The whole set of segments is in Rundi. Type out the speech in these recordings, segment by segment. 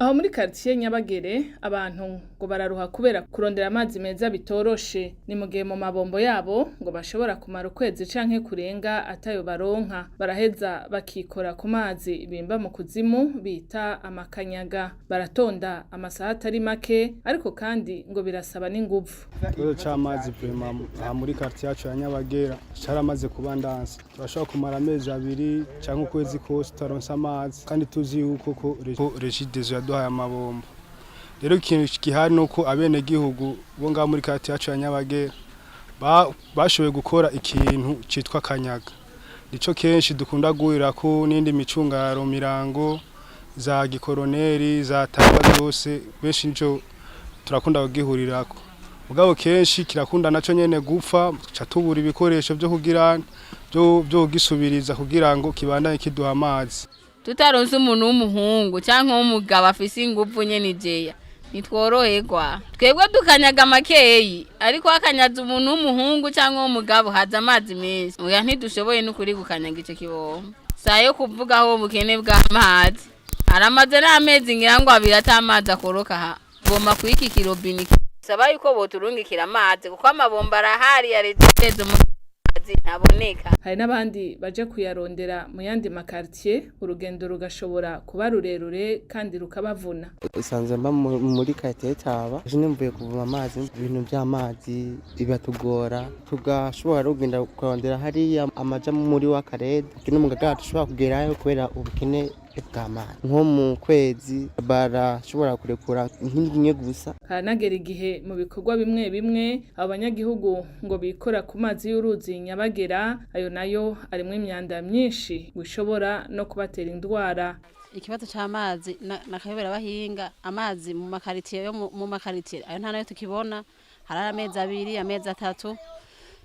Aho muri quartier Nyabagere abantu ngo bararuha kubera kurondera amazi meza bitoroshe. Ni mu gihe mu mabombo yabo ngo bashobora kumara ukwezi canke kurenga atayo baronka. Baraheza bakikora ku mazi bimba mu kuzimu bita amakanyaga. Baratonda amasaha atari make, ariko kandi ngo birasaba n'inguvu. Ikibazo c'amazi vraiment aha muri quartier yacu ya Nyabagera caramaze kuba ndanse. Turashobora kumara amezi 2 canke ukwezi kose tutaronse amazi, kandi tuzi yuko ko Regideso yaduhaye amabombo. Rero ikintu gihari nuko abenegihugu bo ngaha muri quartier yacu ya Nyabagera bashoboye gukora ikintu citwa kanyaga. Nico kenshi dukunda guhurirako n'indi micungaro mirango za gikoroneri za taba zose, benshi nico turakunda kugihurirako. Mugabo kenshi kirakunda naco nyene gupfa, tuca tubura ibikoresho vyo kugira vyo kugisubiriza kugira ngo kibandanye kiduha amazi. Tutaronse umuntu w'umuhungu canke w'umugabo afise inguvu nyene ijeya, ntitworoherwa. Twebwe dukanyaga makeyi, ariko hakanyaza umuntu w'umuhungu canke w'umugabo haza amazi menshi. Oya, ntidushoboye n'ukuri gukanyaga ico kibombo. Sayo kuvuga aho ubukene bw'amazi aramaze n'amezi ngira ngo 2 ata amazi akoroka aha. Boma kwiki kirobini saba yuko boturungikira amazi, kuko amabombo arahari ya Regideso, amazi ntaboneka. Hari n'abandi baje kuyarondera mu yandi makartier, urugendo rugashobora kuba rurerure kandi rukabavuna. Usanzwe mba muri quartier Taba, ejo mvuye kuvoma amazi. Ibintu by'amazi bibatugora, tugashobora kugenda kurondera hariya amaja muri wa karede no mu gagara dushobora kugerayo kubera ubukene bw'amazi. Nko mu kwezi barashobora kurekura nk'indwi imwe gusa. Haranagera igihe mu bikorwa bimwe bimwe abo banyagihugu ngo bikora ku mazi y'uruzi Nyabagera, ayo nayo arimwo imyanda myinshi ngo ishobora no kubatera indwara. Ikibazo c'amazi nakayobera bahinga amazi mu makaritiye yo mu makaritiye ayo nta nayo tukibona. Hari amezi 2, amezi 3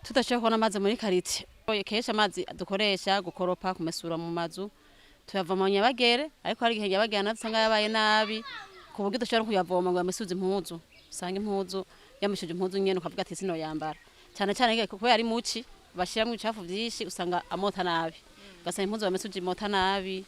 tudashobora kubona amazi muri karitiye. Kenshi amazi dukoresha gukoropa, kumesura mu mazu, tuyavoma mu Nyabagere, ariko hari igihe Nyabagere nazo usanga yabaye nabi ku buryo udashobora kuyavoma ngo yamesuze impuzu. Usanga impuzu yameshuje impuzu nyene, ukavuga ati sinoyambara. Cyane cyane kubera ari muci bashiramwo ibicafu vyinshi, usanga amota nabi, ugasanga impuzu bamesuje imota nabi.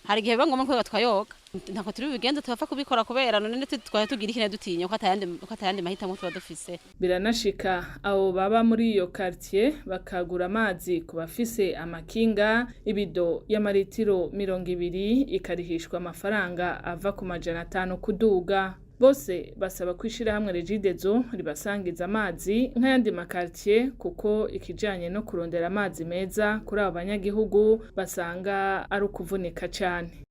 Hari igihe biba ngombwa ko twayoga. Ntabwo turi bubigenze, tubapfa kubikora kubera none twari tugira ikine dutinya ko atayandi mahitamo tuba dufise. Biranashika abo baba muri iyo quartier bakagura amazi ku bafise amakinga. Ibido y'amaritiro 20 ikarihishwa amafaranga ava ku 500 kuduga. Bose basaba ko ishirahamwe Regideso ribasangiza amazi nk'ayandi makartier, kuko ikijanye no kurondera amazi meza kuri abo banyagihugu basanga ari ukuvunika cane.